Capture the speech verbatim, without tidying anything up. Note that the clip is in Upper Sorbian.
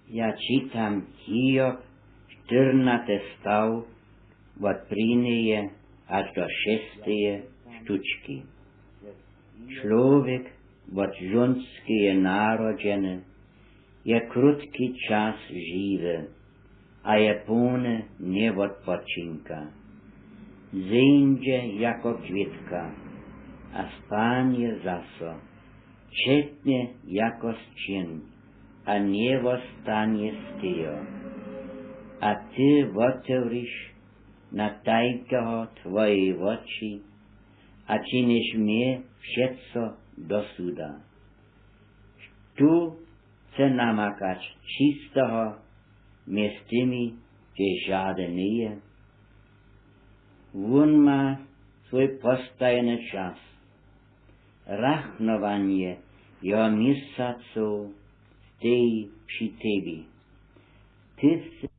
Ja čitam Hiob, štyrnaty staw, wot prěnjeje hač do šesteje štučki. Čłowjek wot žónskeje narodźeny je krótki čas žiwy a je połny njewotpočinka. Zeńdźe jako kwětka a spanje zaso, četnje jako sćěn a njewostanje stejo. A ty wotewriš na tajkeho twojej woči a činiš mje wšeco do suda. Štó chce namakać čisteho mjez tymi, hdźež žady njeje? Wón ma swój postajeny čas. Rachnowanje jeho měsacow steji při tebi. Ty sy